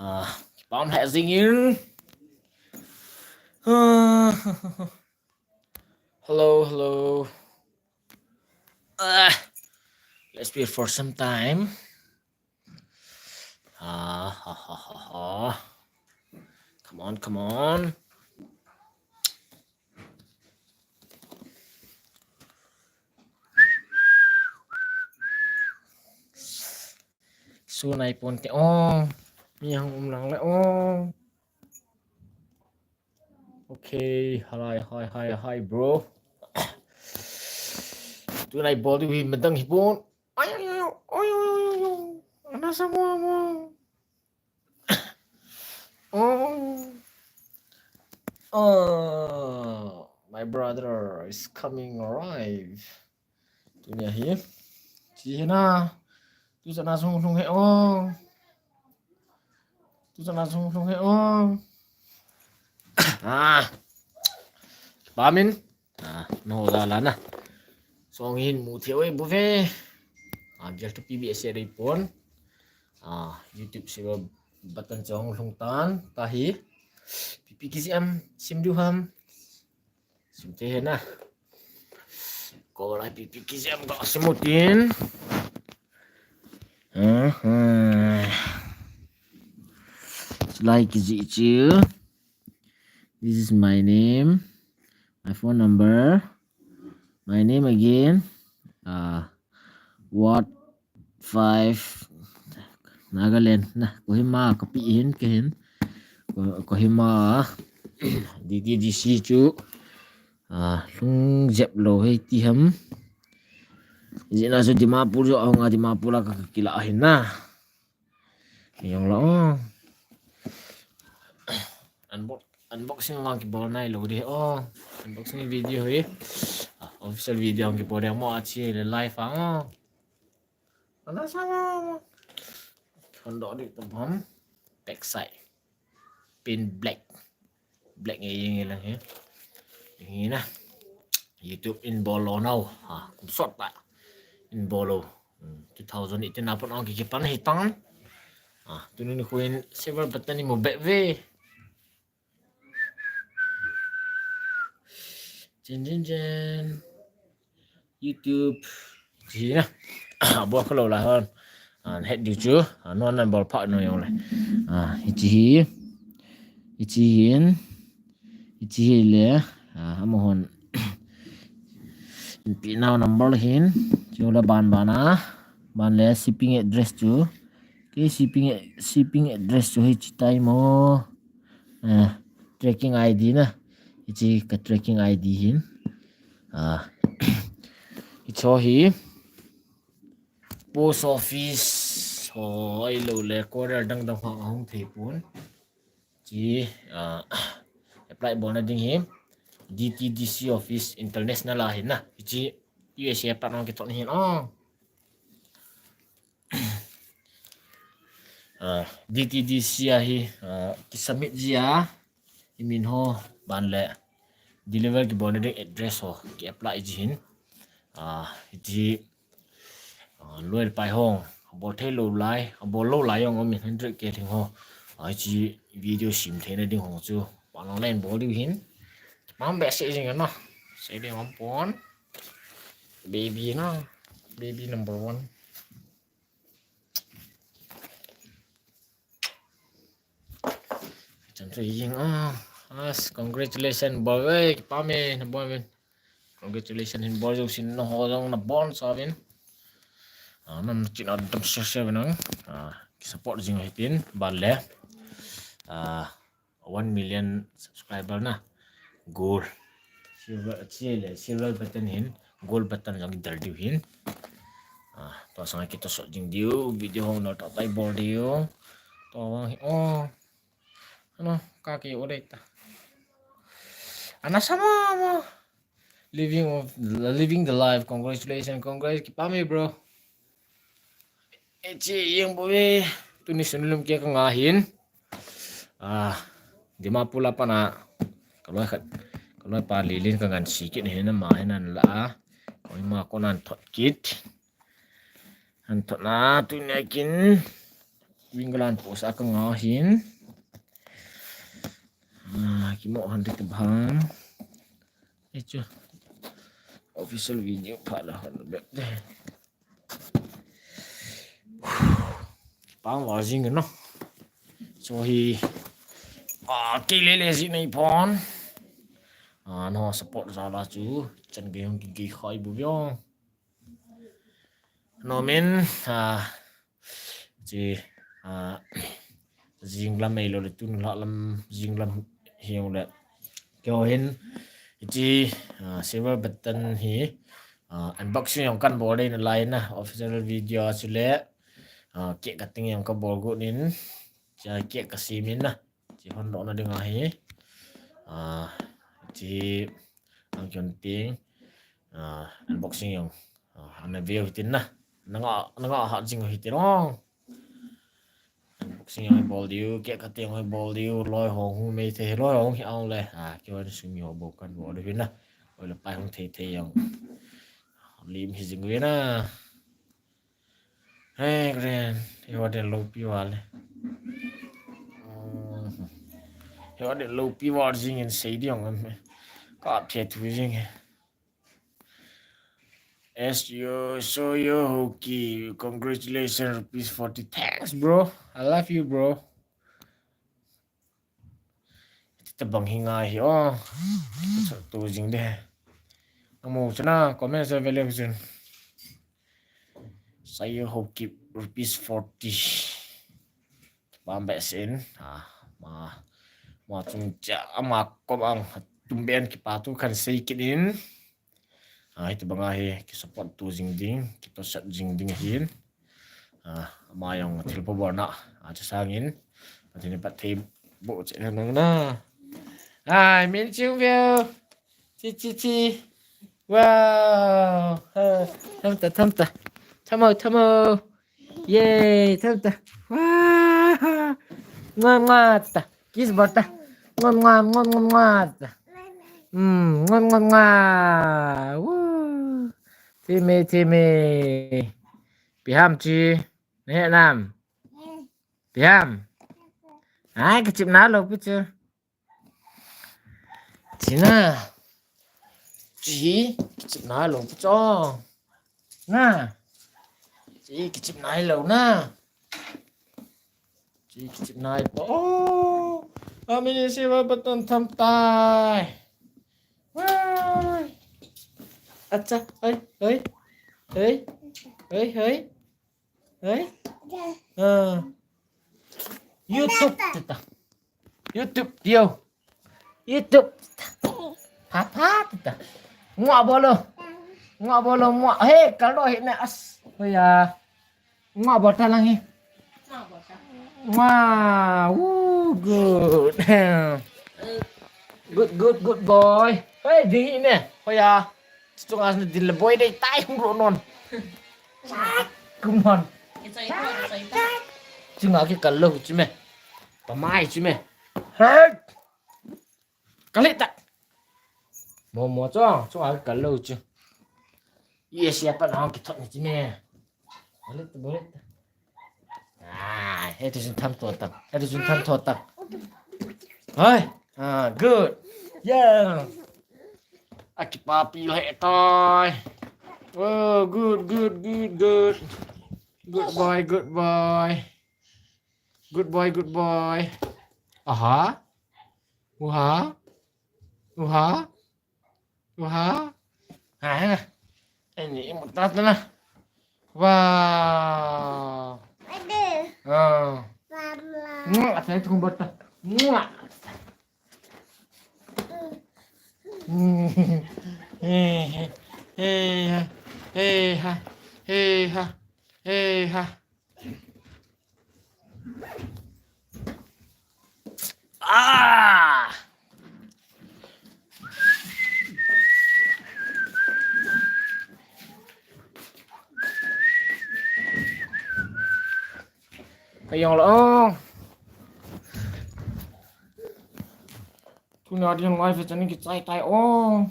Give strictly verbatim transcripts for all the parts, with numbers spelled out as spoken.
Ah, kipah lheh jingin. Ah, hello, hello. Ah, let's wait for some time. Ah, ha, ha, ha, ha. Come on, come on. Sunai ponte o. Mi hung um lang le o. Okay, hi, hi, hi, hi, bro. Tunai bol diu hi madang hi pon. Ai, ai, ai, ai, ai, ai, ai. Ana sa mo mo. Oh. Oh, my brother is coming alive. Tunia hi. Chi hi na. Tu sa na sung sung he o. Tu sa na sung sung he o. Ah. Pamin. Ah, no da la na. Song hin mu thei oi bu ve. Ah, gel tu P B S a dei pon. Ah, YouTube silver button chong lhung tan. Ta hi. P P K Z M sim diu ham. Sim te he na. Ko lai P P K Z M ga sim u tin. Hmm, hmm. Like is it you? This is my name. My phone number. My name again. Uh, what five Nagaland na Kohima kapi hin ke hin. Ko-, Kohima D T D C chu, ah, lhung jep lou hei ti ham. Jina chu Dimapur jo ahung a Dimapur la ka kila hin na. Yong la o. Unbox, unboxing vang kibol nai lou di o. Unboxing video hi. Ah, official video ang kibol di mo a chi le live ang o. Ana sa mo. Kondo di to bom. Back side. Pin black. Black nge yeng lang he. Yeng na. YouTube in bol lou nau. Ha, kum sot pa. In bol lou. Hmm, two thousand eighteen na pon ang kikipan hi tang. Ah, tunin kuin silver button ni mo back ve. Jen, jen, jen. YouTube. Chi na. Abo ka lo la hon. An het diu chu. An non nan bol pha no yong le. Ah, hichi hi. Hichi hin. Hichi hi le. Ah, amo hon. Pi nau number hin. Chu la ban ban a. Ban le shipping address chu. Ke shipping, shipping address chu hichi tai mo. Ah, tracking I D na. Hichi ka tracking I D hin. Ah. Hicho hi. Post office ho ai lo le quarter dang dang hang hung thei pon. Chi, ah, apply bolna ding hi D T D C office international a hin na. Chi U S A pat nong kithon hin. Oh. Ah, D T D C a hi, ah, kisubmit ji a, i min ho ban le deliver kibolna ding address ho ki apply ji hin. Ah, hichi, ah, loyal pai hong, abol thei lou lai, abol lou lai jong um in hundred K thing ho. Ah, hichi video sim theina ding ho chu, pan online bol diu hin. Mam be se jing na, se ding om pon. Baby na, baby number one. Chan chu jing a, as congratulations bol ve, kipah me, na bol ve. Congratulations hin bol jo sin na ho jong na bon sa vin. Ah, nam chin a dam share share vin ang. Ah, ki support jing hitin, ban le. Ah, one million subscriber na. Goal. Silver, chi le, silver button hin, gold button jong dal diu hin. Ah, to sang kito sot jing diu, video hong no to tai bol diu. To wang hi, oh. Ano, kaki o dei ta. Ana sa mo mo. Living of, living the life. Congratulations, congrats, kipah me, bro. Echi, jeng bo ve, tuni sun lum ke ka nga hin. Ah, Dimapur la pana, ka loi khat, ka loi pa lilin ka ngan si kit hin ama hin an la. Ka ima ko nan thot kit. An thot na, tuni kin. Wing Galan post a ka nga hin. Ah, kimo han te bang. Ei chu. Official video pha la han bep de. Pang wa jing no. So hi, ah, kei le le ji nei pon. Ah, no support jal a chu. Chan gei hung kigei khai bu vio. No min, ah, chi, ah, jing lam ei lo le tun la lam jing lam hiu le. Keo hin, chi, ah, silver button hi, ah, unboxing jong kan bol dei nalai na, official video chu le, ah, cake cutting jong ka bol got in, cha cake ka sim in na, chi hon doh na ding ahi, ah, chi, ang kion ting, ah, unboxing jong, ah, ana veu hitin na, nanga, nanga ha jing hitin ong. Unboxing jong bol diu, cake cutting jong bol diu, loi hong hung mei thei, loi hong hi ang le. Ah, kei wan sum yo bo kan bol diu na. Oi le pai hong thei thei jong. Lim hi jing ve na. Hey, Glenn, you are the low pi wa le. He wa de lo pi wa jing in sei diong am. Ka phe thu jing he. As you show your hockey, congratulations, rupees forty. Thanks, bro. I love you, bro. Ti tabang hi ngai hi, oh. Tu jing de. Amo chana comment sa vele chun. Sayo hockey rupees forty. Bam be sin. Ah, ma, ma chung cha, ama kom ang tum ben kipa tu kan sei kit in. Ah, hiti banga hi, ki support tu jing ding, ki to sat jing ding hin. Ah, ama jong thil po bol na, ah, cha sangin. Pathen in phatthei boh cheh hen lang na. Ai, min chiu veu. Chi, chi, chi. Wow. Ha, tham ta, tham ta. Tham o, tham o. Yay, tham ta. Wow. Ngon, ngon ta. Kiss bol ta. Ngon, ngon, ngon, ngon, ngon ta. Hmm, ngon, ngon, ngon. Woo. Thimi, thimi. Ipi ham chi. Nahe nam. Ipi ham. Ai, kichep nalou pi chu. Chi na. Chi, kichep nalou pi chu. Na. Chi, kichep nalou na. Chi, kichep nai. Oh. Ami ni silver button tham tai. Wai. Acha, hei, hei. Hei. Hei, hei. Hei. Ah. YouTube, tita. YouTube, yo. YouTube. Papa, tita. Ngua bolo. Ngua bolo, ngua. Hei, kalo hi na as. Hoya. Ngua bol ta lang hi. Ngua. Woo, good. Good, good, good boy. Hei, ding hi ne. Hoya. Chunga na din le boy dei tai hung ro non. Kum hon. Chunga ki kal lou chu me. Pa mai chu me. Hey. Kal le ta. Mo mo chong, chunga ki kal lou chu. Yes, ya pa na ki thot ni chu me. Kal le ta, kal le ta. Ah, hei tu jun tham to tang. Hei tu jun tham to tang. Hei. Ah, good. Yeah. Aki papi le tai. Oh, good, good, good, good. Good boy, good boy. Good boy, good boy. Aha. Uha. Uha. Uha. Ha, ha. Ini imut tata na. Wow. Ada. Oh. Mama. Mua, saya tunggu bata. Mua. Hey, hey, hey, ha, hey, ha, hey, ha, hey, ha. Ah! Ka jong la ong. Tuna ding live chan ki chai tai ong.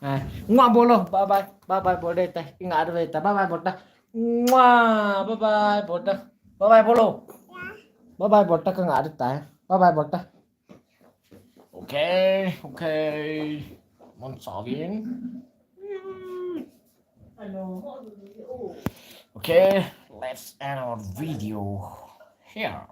Eh, ngua bolo, bye bye, bye bye bol dei tai, inga dei tai, bye bye bol ta. Mua, bye bye, bol ta. Bye bye, bol o. Bye bye, bol ta, ka nga ding tai. Bye bye, bol ta. Okay, okay. Mon sa vin. Okay, let's end our video here.